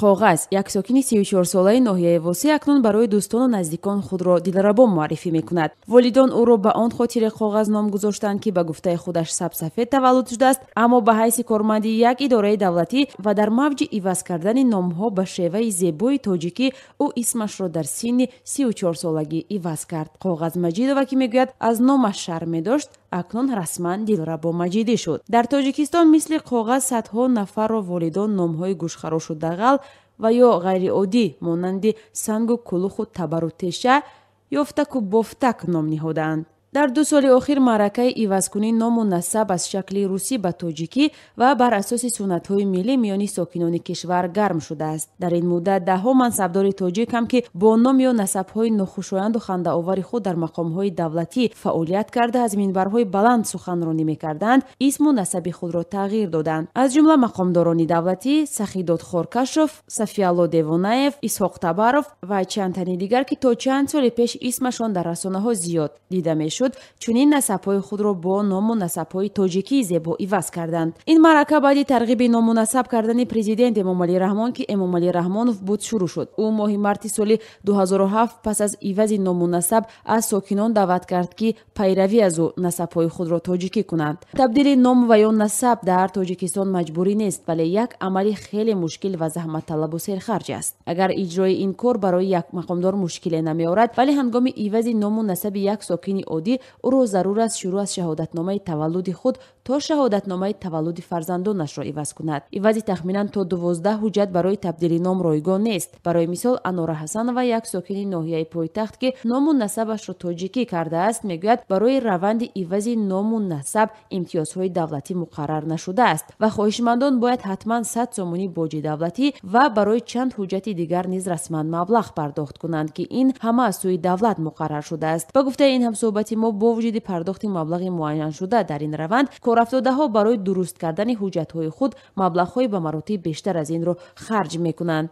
Коғаз, як сокини 34-солаи ноҳияи Восеъ, акнун барои дӯстону наздикон худро Дилрабо муаррифӣ мекунад. Волидон ӯро ба он хотире Коғаз ном гузоштанд, ки ба гуфтаи худаш сабсафед таваллуд шудааст, аммо ба ҳайси корманди як идораи давлатӣ ва дар мавҷи иваз кардани номҳо ба шеваи зебои тоҷикӣ ӯ исмашро дар синни 34-солагӣ иваз кард. Коғаз Маҷидова, ки мегӯяд, аз номаш шарм медошт, акнун расман Дилрабо Маҷидӣ шуд. Дар Тоҷикистон мисли Коғаз садҳо нафарро волидон номҳои гӯшхарошу дағал ва ё ғайриоддӣ монанди сангу кулуху табару теша, ёфтаку бофтак ном ниҳодаанд. Дар 2 соли охир маъракаи ивазкунии ному насаб аз шакли русӣ ба тоҷикӣ ва бар асоси суннатҳои миллӣ миёни сокинони кишвар гарм шудааст. Дар ин муддат даҳҳо мансабдори тоҷик ҳам, ки бо ном ё насабҳои нохушоянду хандаовари худ дар мақомҳои давлатӣ фаъолият карда, аз минбарҳои баланд суханронӣ мекарданд, исму насаби худро тағйир доданд. Аз ҷумла мақомдорони давлатӣ Сахидод Хоркашов, Сафиалло Девонаев, Исҳоқ Табаров ва чанд тани дигар, ки то чанд соли пеш исмашон дар расонаҳо зиёд дида мешуд, чунин насабҳои худро бо ному насабҳои тоҷикии зебо иваз карданд. Ин маърака баъди тарғиби ному насаб кардани президент Эмомалӣ Раҳмон, ки Эмомалӣ Раҳмонов буд, шурӯъ шуд. Ӯ моҳи марти соли 2007 пас аз ивази ному насаб аз сокинон даъват кард, ки пайравӣ аз ӯ насабҳои худро тоҷикӣ кунанд. Табдили ном ва ё насаб дар Тоҷикистон маҷбурӣ нест, вале як амали хеле мушкил ва заҳматталабу серхарҷ аст. Агар иҷрои ин кор барои як мақомдор мушкиле намеорад, вале ҳангоми ивази ному насаби як сокини оддӣ ӯро зарур аст шурӯъ аз шаҳодатномаи таваллуди худ то шаҳодатномаи таваллуди фарзандонашро иваз кунад. Ивази тахминан то 12 ҳуҷҷат барои табдили ном ройгон нест. Барои мисол, Анора Ҳасанова, як сокини ноҳияи пойтахт, ки ному насабашро тоҷикӣ кардааст, мегӯяд, барои раванди ивази ному насаб имтиёзҳои давлатӣ муқаррар нашудааст ва хоҳишмандон бояд ҳатман 100 сомонӣ боҷи давлатӣ ва барои чанд ҳуҷҷати дигар низ расман маблағ пардохт кунанд, ки ин ҳама аз сӯи давлат муқаррар шудааст. Ба гуфтаи ин ҳамсӯҳбати мо, бо вуҷуди пардохти маблағи муайяншуда дар ин раванд, корафтодаҳо барои дуруст кардани ҳуҷҷатҳои худ маблағҳои ба маротиб бештар аз инро харҷ мекунанд.